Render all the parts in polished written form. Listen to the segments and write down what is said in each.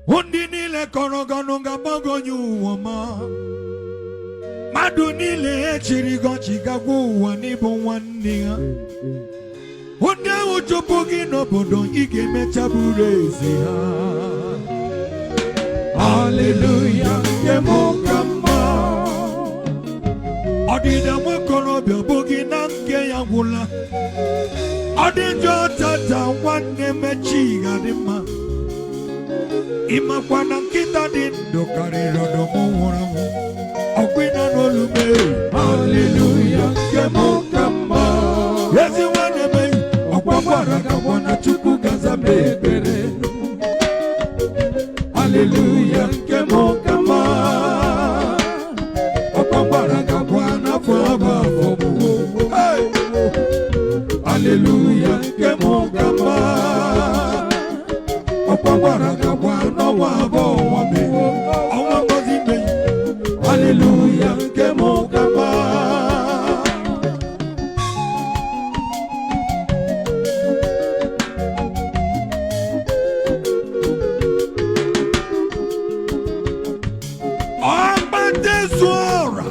Ndị niile kọrọ gị ọnụ ga-agbago onye ụwa ma mmadụ niile echiri gị ọchị gagwa ụwa n'ịbụ nwanne ha. Ndị ahụ chụpụ gị n'obodo, ị ga-emecha bụrụ eze ha. Haleluya, nke m ka mma. Ọdịda nwokorobịa bụghị na nke ya gwụla. Ọ dị njọ tata, nwanne, mechi ga-adị mma. Ịmakwa na nkịta dị ndụ karịrị ọdụm nwụrụ anwụ. Ọkwịna n'olu mee. Haleluya, nke m ka mma. Ezi nwanne m, ọkwa gwara gakwa na Chukwu gaza m ekpere. Haleluya, nke m ka mma. Ọkwa gwara gakwa n'afọ abụ afọ bụ. Hey! Haleluya, nke m ka mma. Ọkwa gwara gakwa n'ọnwa abụọ, ọnwa mee, ọnwa ngozi mee. Haleluya, nke m ka mma. Ọgbatezu ọra,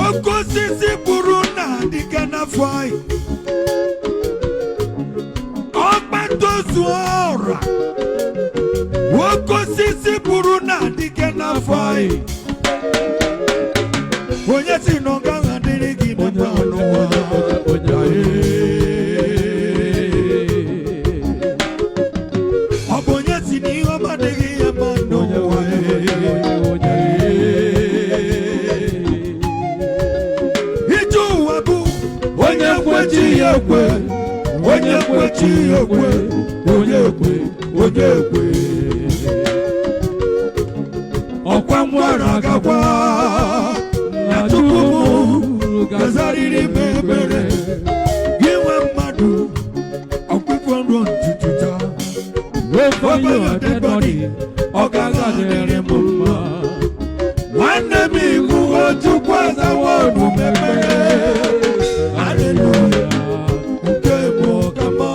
oke osisi buru na dịka n'afọ anyị. Ọgbatozu ọra, oke osisi buru na dịka n'afọ anyị. Onye si na ọ gaghị adịrị gị na mma n'ụwa? Ọ bụ onye si na ihe ọma adịghị ya mma n'ụwa? Ije ụwa bụ onye kwechi ya ekwe, onye kwechi ya ekwe, onye ekwe, onye ekwe. Ọkwa ngwara gakwa na Chukwu mụ gazarịrị m ebere. Gị nwe mmadụ, ọkwụkwọ nrọ ntutu taa. Over your dead body, ọ gaghị adịrị m mma. Nwanne m, iwu Chukwu azawa ọnụ mepere. Haleluya, nke bụ ọkama.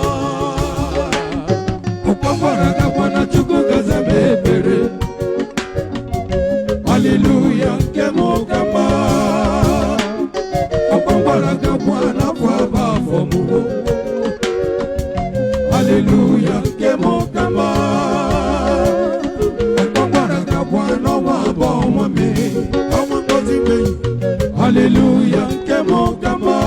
Ọkwa gakwa na Chukwu gaza m ekpere. Haleluya, nke m ka mma. Ọkwa ngwara gakwa n'afọ aba afọ m. Haleluya, nke m ka mma. Ọkwa gwara gakwa n'ọnwa abụọ, ọnwa mee, ọnwa ngozi mee. Haleluya, nke m ka mma.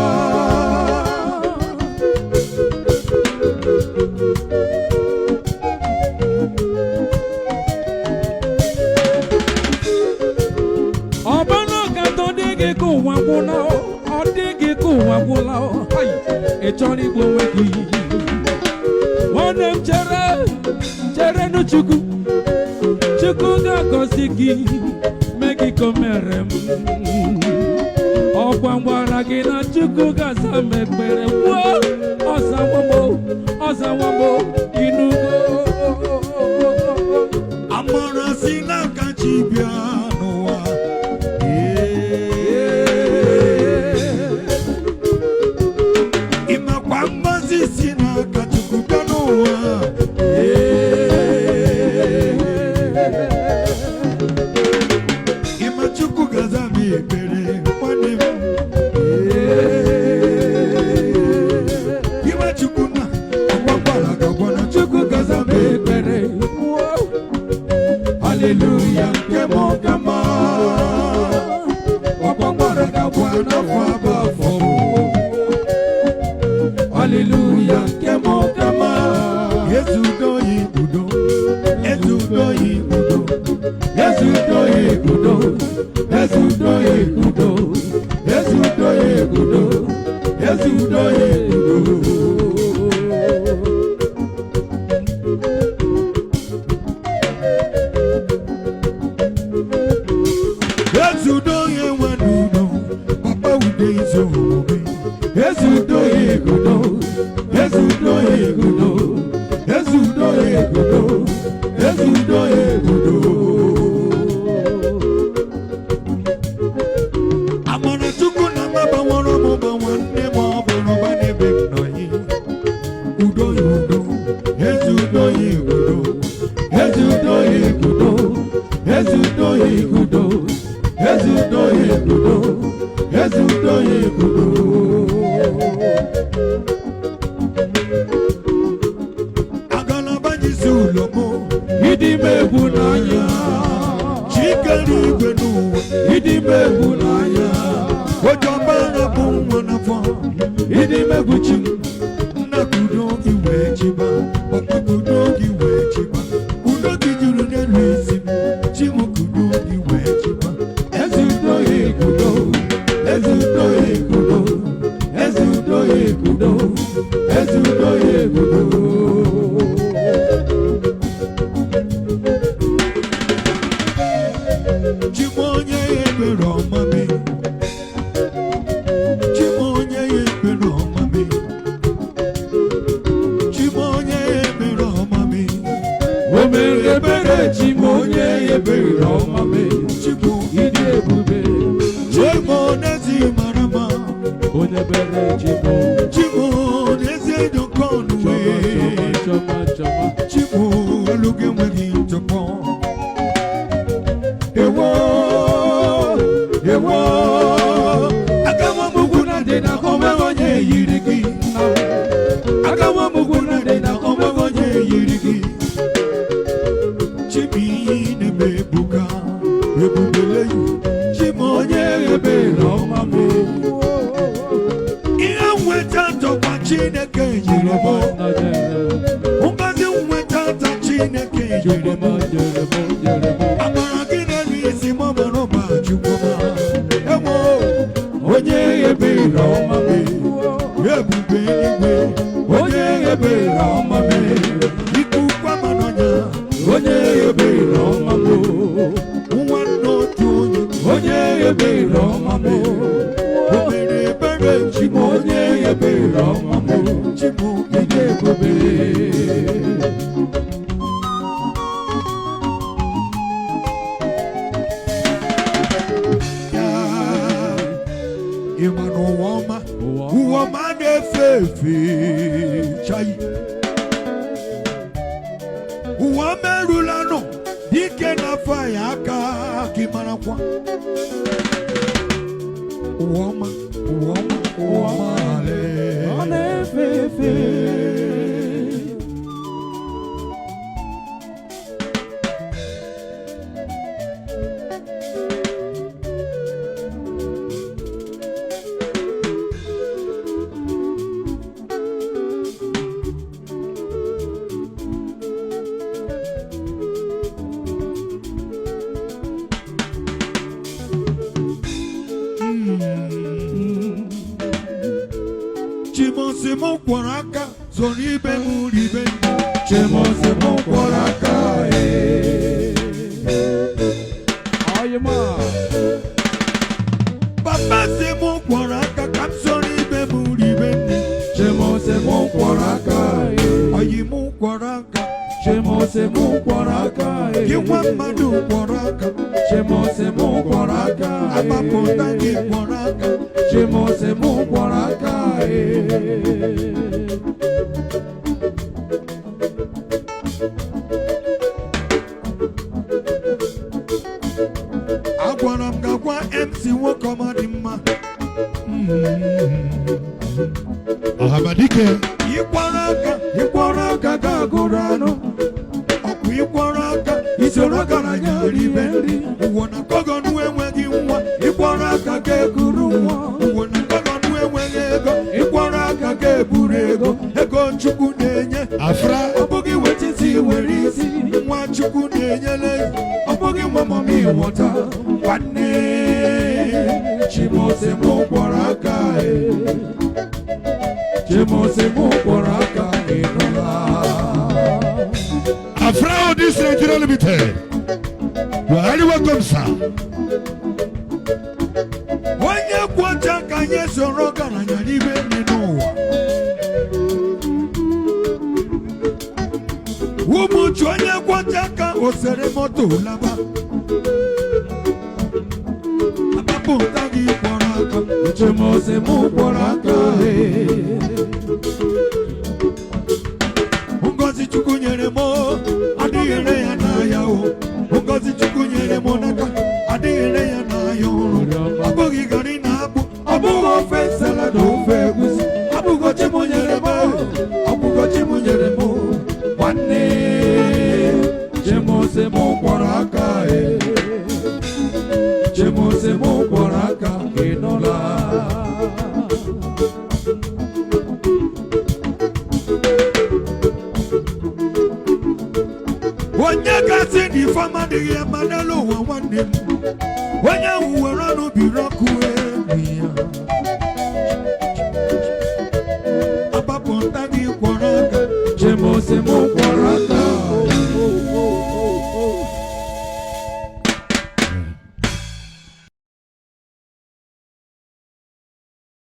Ọbụna ka ọ dị gị ka ụwa gwụla, ọ dị gị ka ụwa gwụla, hai, ị chọrọ igbu onwe gị, nwanne m, chere, chere nụ Chukwu. Chukwu ga-agọzi gị, mee gị ka o mere m. Ọkwa ngwara gị na Chukwu ga-aza m ekpere gwuo. Ọzawamo, ọzawamo, inugo. Amara si n'aka chi bịa n'ụwa. Ee. Ịmakwa ngozi si n'aka Chukwu bịa n'ụwa. Ee. Ịma Chukwu gaza m ekpere, nwanne m. Ee. Ịma Chukwu na ọgbagbara gagwa na Chukwu gaza m ekpere. Haleluya, nke m ka mma. Ọkwa ngwara gakwa n'afọ abụ afọ m. Haleluya, nke m ka mma. Ezudoyi udo, ezudoyi udo. Ezudoyi udo, ezudoyi udo, ezudoyi udo, ezudoyi udo. Ezudoyi enwe n'udo, papa ude izu omume. Ezudoyi udo, ezudoyi udo, ezudoyi udo, ezudoyi udo. Amara Chukwu na mgbanwere m ụba, nwanne m, ọ bụrụ ụba n'ebe m nọ yi. Udo ya udo, ezudoyi udo. Ezudoyi. Ezi udo ya ekudo, ezi udo ya ekudo. Agalaba jisi ụlọ m. Ịdị m egwu n'anya. Chike n'igwe n'ụwa. Ịdị m egwu n'anya. Ojọbara bụ nwa n'afọ. Ịdị m egwu chi m. Nna, kudo gị wee chiba. Papa, kudo gị wee chiba. Udo gị juru n'elu isi m. Chi m, kudo gị wee chiba. Ezi udo ya ekudo, ezi udo ya ekudo, ezi udo ya ekudo, ezi udo ya ekudo. Chi m, onye ya ebere ọma me. Chi m, onye ya ebere ọma me. Chi m, onye ya ebere ọma me. O mere ebere, chi m, onye ebere ọma mee. Chukwu. Ịdị ebube. Chi m, n'ezi mara mma. Onye ebere, chi m. Chi m, n'ezi dọkọnụ. Chọma. Wee. Chọma, chọma, chọma. Chi m, olu gị enweghị ntụpọ. Ewo, ewo, agawa m ugwu na ndịda, onweghị onye yiri gị. Agawa m ugwu na ndịda, onweghị onye yiri gị. Chi m, ihe na-eme ebuka ebubeleyi. Chi m, onye ebere ọma mee. Ihe nweta ntọkwa Chineke nyere m. Ngozi nweta nta Chineke nyere m. Amara gị na-elu isi m mara ụba. Chukwuma, ewo, Onye ebere ọma mee. Ebube eluigwe. Onye ebere ọma mee. Ikuku amanọnya. Onye ebere ọma mee. Nwanne otu onye. Onye ebere ọma mee. O mere ebere. Chi m, onye ebere ọma mee. Chi m. Ịdị ebube. Ya ịma na ụwa ọma. Ụwa. Ụwa ọma na-efe efe chai. Ụwa merụla nụ dike na-afọ ya aka ka ị marakwa. Ụwa ọma, ụwa ọma, ụwa ọma lee. Ọ na-efe efe. Chimosi m kwọrọ aka soro ibe m ribe. Chimosi m kwọrọ aka ee. Ọyịma. Papa si m kwọrọ aka ka m soro ibe m ribe nri. Chimosi m kwọrọ aka ee. Ọyị m kwọrọ aka. Chimosi m kwọrọ aka ee. Gị nwa mmadụ kwọrọ aka. Chimosi m kwọrọ aka ee. Agbapụta gị kwọrọ aka. Chimosi m kwọrọ aka ee. Agwara m gakwa MC nwoke ọma dị mma. Ọhamadike. Ịkwọrọ aka. Ịkwọrọ aka ga-agụrụ anụ. Ọkwa ịkwọrọ aka. Isoro ọgaranya ribe nri. Ụwa na kọgọnụ enweghị nwa. Ịkwọrọ aka ga-ekuru nwa. Ụwa na kọgọnụ enweghị ego. Ịkwọrọ aka ga-eburu ego. Ego Chukwu na-enye. Afra. Ọ bụghị wetiti were isi. Nwa Chukwu na-enyere. Ọ bụghị nwa mami wọta. Nwanne. Chimosi m kwọrọ aka ee. Chimosi m kwọrọ aka ịnụla. Afra Odis Nigeria Limited. You are highly welcome, sir. Onye kwọcha ka anyị soro ọgaranya n'ibe nri n'ụwa. Ụmụchu, onye kwọcha ka osere moto laba agbapụta gị kwọrọ aka. Chimosi m kwọrọ aka ee. Ngozi Chukwu nyere m adịghị ere ya n'ahịa o. Ngozi Chukwu nyere m n'aka adịghị ere ya n'ahịa. ọhụrụ. Ọ bụghị garị na akpụ, ọ bụghị ofe nsala na ofe egusi. Ọ bụghị chi m nyere m, ọ bụghị chi m nyere m. Nwanne, Chi m sị m kwọrọ aka e. Chi m sị m kwọrọ aka, ị nụla? Onye gasị na ifeọma adịghị ya mma n'elu ụwa, nwanne m, onye ahụ were ọnụ biri.